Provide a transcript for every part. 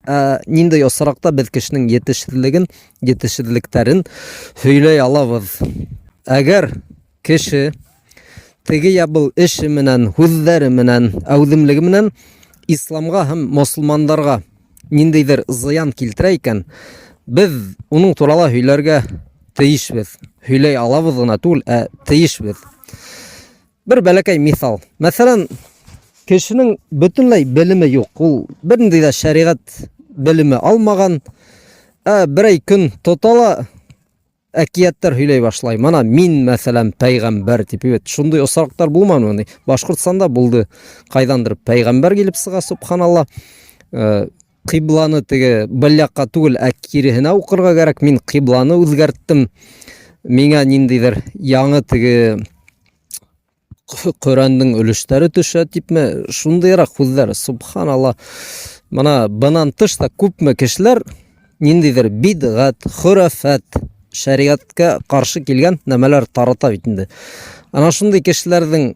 Ә ниндәй осраҡта беҙ кешенең етешһеҙлеген, етешһеҙлектәрен һөйләй алабыҙ? Әгәр кеше теге я был эше менән, һүҙҙәре менән, әүҙемлеге менән исламға һәм мосолмандарға ниндәйҙер зыян килтерә икән, беҙ уның турала һөйләргә тейешбеҙ. Һөйләй алабыҙ ғына түгел, ә тейешбеҙ. Бер бәләкәй миҫал. Мәҫәлән, кешенең бөтөнләй белеме юҡ. Ул бер ниндәй ҙә шәриғәт белеме алмаған. Ә берәй көн тота ла әкиәттәр һөйләй башлай. Мына мин, мәҫәлән, пәйғәмбәр тип, бит. Шундый осраҡтар булманымы ни? Башҡортостанда булды. Ҡайҙандыр пәйғәмбәр килеп сыға, субханалла. Ҡибланы теге был яҡҡа түгел, ә киреһенә уҡырға кәрәк. Мин ҡибланы үҙгәрттем. Миңә ниндәйҙер яңы теге Ҡөрьәндең өлөштәре төшә типме, шундыйраҡ һүҙҙәр, субханалла. Мына бынан тыш та күпме кешеләр ниндәйҙер бидғәт, хөрәфәт, шәриғәткә ҡаршы килгән нәмәләр тарата бит инде. Ана шундый кешеләрҙең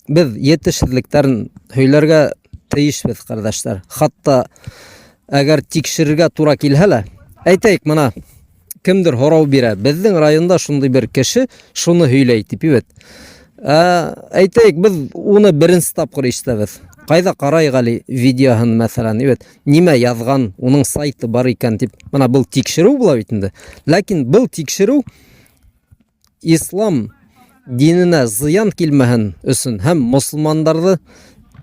беҙ етешһеҙлектәрен һөйләргә тейешбеҙ, ҡәрҙәштәр. Хатта әгәр тикшерергә тура килһә лә, әйтәйек, мына кемдер һорау бирә, беҙҙең районда шундай бер кеше шуны һөйләй тип бит. Ә, әйтәйек, беҙ уны беренсе тапҡыр ишетәбеҙ. Ҡайҙа ҡарайыҡ әле видеоһын, мәҫәлән, бит, нимә яҙған, уның сайты бар икән тип. Мына был тикшереү була бит инде. Ләкин был тикшереү ислам диненә зыян килмәһен өсөн һәм мосолмандарҙы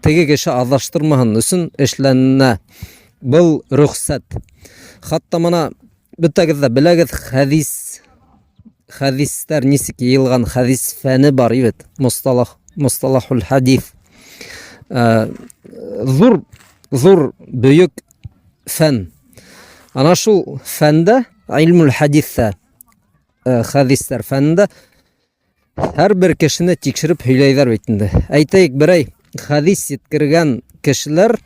теге кеше аҙаштырмаһын өсөн эшләнә. Был рөхсәт. Хатта мына бөтәгеҙ ҙә беләгеҙ, хәдис, хәдистәр нисек йыйылған, хәдис фәне бар бит, мосталах, мосталахул хәдис. Ҙур, ҙур бөйөк фән. Ана шул фәндә, илмул хәдистә, хәдистәр фәнендә һәр бер кешене тикшереп һөйләйҙәр бит инде. Әйтәйек, берәй хәдис еткергән кешеләр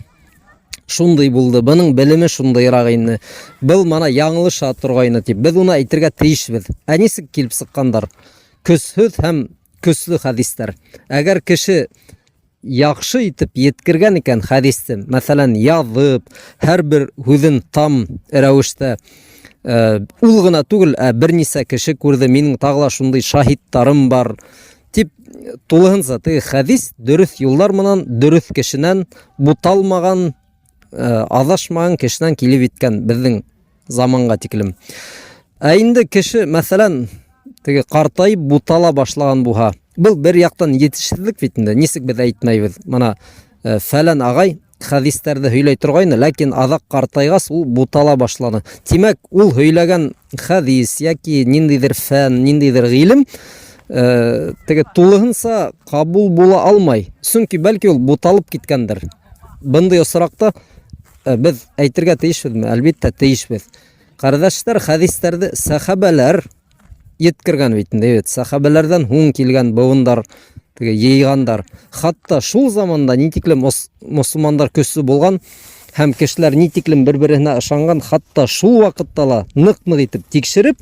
шундый булды, бының белеме шундыйрак инде, был мана яңылыша торғайны тип, беҙ уны әйтергә тейешбеҙ. Ә нисек килеп сыҡҡандар? Көсһөҙ һәм көслө хәдистәр. Әгәр кеше яҡшы итеп еткергән икән хәдисте, мәҫәлән, яҙып, һәр бер һүҙен там рәүештә, ул ғына түгел, ә бер нисә кеше күрҙе, минең тағы ла шундай шаһиттарым бар, тип тулыһынса теге хәдис дөрөҫ юлдар менән, дөрөҫ кешенән, буталмаған, аҙашмаған кешенән килеп еткән беҙҙең заманға тиклем. Ә инде кеше, мәҫәлән, теге ҡартайып бутала башлаған булһа, был бер яҡтан етешһеҙлек бит инде. Нисек беҙ әйтмәйбеҙ? Мына фәлән ағай хәдистәрҙе һөйләй торғайны, ләкин аҙаҡ ҡартайғас ул бутала башланы. Тимәк, ул һөйләгән хәдис йәки ниндәйҙер фән, ниндәйҙер ғилем теге тулыһынса ҡабул була алмай. Сөнки бәлки ул буталып киткәндер. Бындай осраҡта беҙ әйтергә тейешбеҙме? Әлбиттә, тейешбеҙ. Ҡәрҙәштәр, хәдистәрҙе сәхәбәләр еткергән бит инде, бит. Сәхәбәләрҙән һуң килгән быуындар теге йыйғандар. Хатта шул заманда ни тиклем мосолмандар көслө булған һәм кешеләр ни тиклем бер-береһенә ышанған, хатта шул ваҡытта ла ныҡ-ныҡ итеп тикшереп,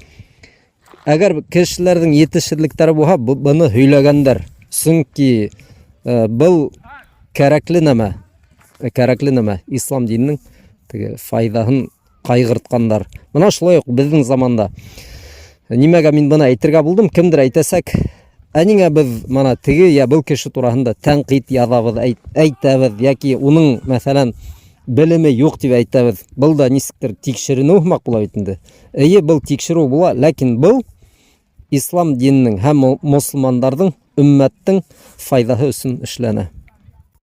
әгәр кешеләрҙең етешһеҙлектәре булһа, быны һөйләгәндәр. Сөнки был кәрәкле нәмә, кәрәкле нәмә, ислам диненең теге файҙаһын ҡайғыртҡандар. Мына шулай уҡ беҙҙең заманда. Нимәгә мин быны әйтергә булдым? Кемдер әйтәсәк, ә ниңә беҙ мына теге я был кеше тураһында тәнҡит яҙабыҙ, әйтәбеҙ, йәки уның, мәҫәлән, белеме юҡ тип әйтәбеҙ. Был да нисектер тикшеренеү һымаҡ була бит инде. Эйе, был тикшереү була, ләкин был ислам диненең һәм мосолмандарҙың, өммәттең файҙаһы өсөн эшләнә.